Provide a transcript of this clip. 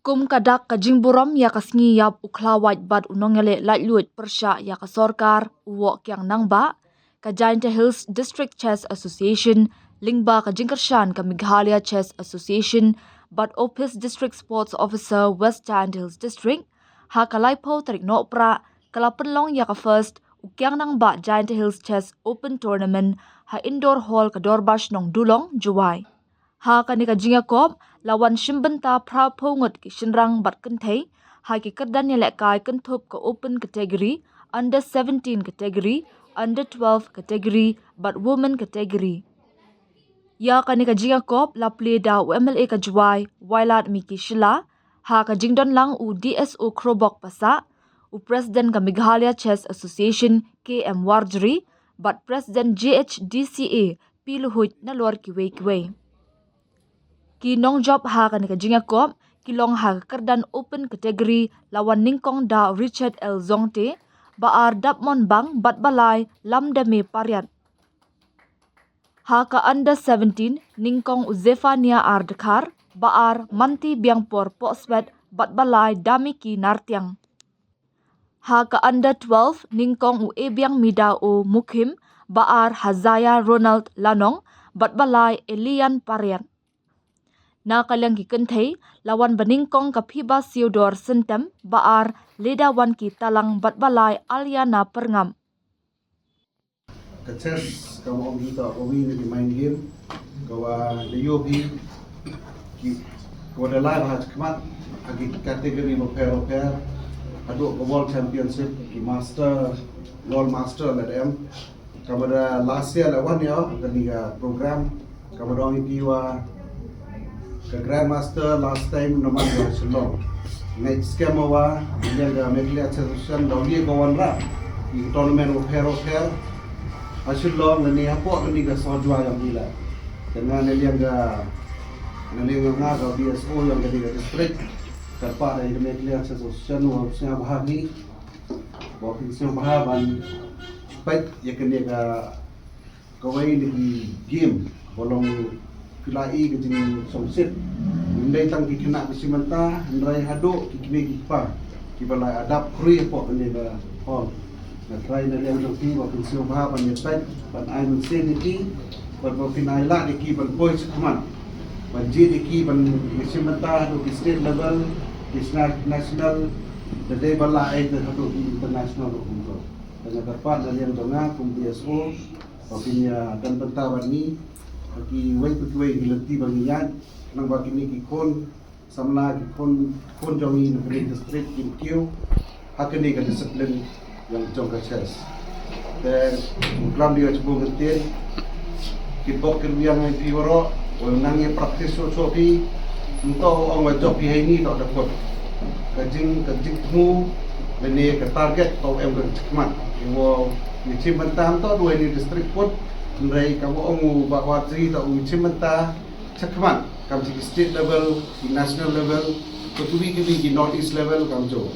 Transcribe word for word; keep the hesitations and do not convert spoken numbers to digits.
Kum ka dak ka jingburom ïa ka sngi ïap u khlawait bad u nongïaleh laitluid pyrshah ïa ka sorkar, u Woh Kiang Nangbah, ka Jaintia Hills District Chess Association, lyngba ka jingkyrshan ka Meghalaya Chess Association bad Ophis District Sports Officer West Jaintia Hills District, ha ka laiphew tarik Nohprah ka la pynlong ïa ka first u Kiang Nangbah Jaintia Hills Chess Open Tournament ha Indoor Hall ka Dorbash Nongdulong, Jowai. Ha kane ka jingïakop la wan shim bynta phraphew ngut ki shynrang bad kynthei ha ki kyrdan ïalehkai kynthup ka Open Category, Under seventeen Category, Under twelve Category bad Women Category. Ïa kane ka jingïakop la plie da u M L A ka Jowai, Wailadmiki Shylla, ha ka jingdon lang u D S O Khrobok Passah, u President ka Meghalaya Chess Association K M Warjri bad President J H D C A P Luhuid nalor kiwei kiwei. Ki nongjop ha kane ka jingïakop ki long ha ka kyrdan Open Category, la wan nyngkong da Richard L Zongte, ba ar Dapmon Bang bad ba lai Lamdame Pariat. Ha ka Under seventeen nyngkong u Zephania R Dkhar, ba ar Manti Biangpor Pohswet bad ba lai Damiki Nartiang. Ha ka Under twelve nyngkong u Ebiang Mida O Mukhim, ba ar Hazaya Ronald Lanong bad ba lai Elian Pariat. Na ka liang ki kynthei la wan ba nyngkong ka Phiba Siodor Syntem, ba ar Leda Wanki Talang bad ba lai Aliana Pyrngam. Ka chess ka ong hi ta ka wi na ki mind game ka wa da ïoh hi ki ka wa da lai ba ha khmat ha ki category bapher bapher, haduh ka World Championship, ki Master, World Master la da em. Ka wa da last year la wan ïa ka ni ka program ka wa da ong ïa ki wa ka Grandmaster last time na man ha Shillong. Ngai skema wa ïa ka Meghalaya Association da ïa ka wan ra ïa ka tournament wa pher wa pher ha Shillong, lane hapoh kani ka Sor Jowai ïa ki la. Ka nga ne liang ka, ne liang nga ka D S O ïa kani ka district, ka pa da ïa ka Meghalaya Association wa sngewbha ni, wa phin sngewbha ban peit ïa kani ka kawei na ki game ba long phi la i ka jingsngewsih. Ym dei tang ki khynnah ka shi mynta, hynrei haduh ki kmie ki kpa kiba la adapt khri hapoh kane ka hall. Nga trai na liang jong phi ba phin sngewbha ban ïa peit, ban ai mynsiem ïa ki, bad ba phin ai lad ïa ki ban poi shakhmat, ban jied ïa ki ban ïa shi mynta haduh ki state level, ki sna-, national, da dei ba la ai te haduh ki international ruh kumto. Te nga kyrpad na liang jong nga kum D S O, ba phin ïa don bynta bad ngi ha kiwei pa kiwei ki lynti ba ngi ïaid, khnang ba kine ki khun samla, ki khun, khun jong ngi na kane ka district kin kiew ha kane ka discipline jong, jong ka chess. Te u klam dei ka jingpyntip, ki bok ki rwiang ïa phi waroh, u nang ïa practice shuh shuh phi. Mynta u ong wa jop phi ha ini toh da kut. Ka jing, ka jingthmu lane ka target toh em ka jingkhmat. Wa ngi shim bynta mynta du ha ini district kut, hynrei ka wa ong u Bah Warjri toh u shim bynta shakhmat, kam shi state level, ki national level, ka kiwi kiwi ki North East level kam jop.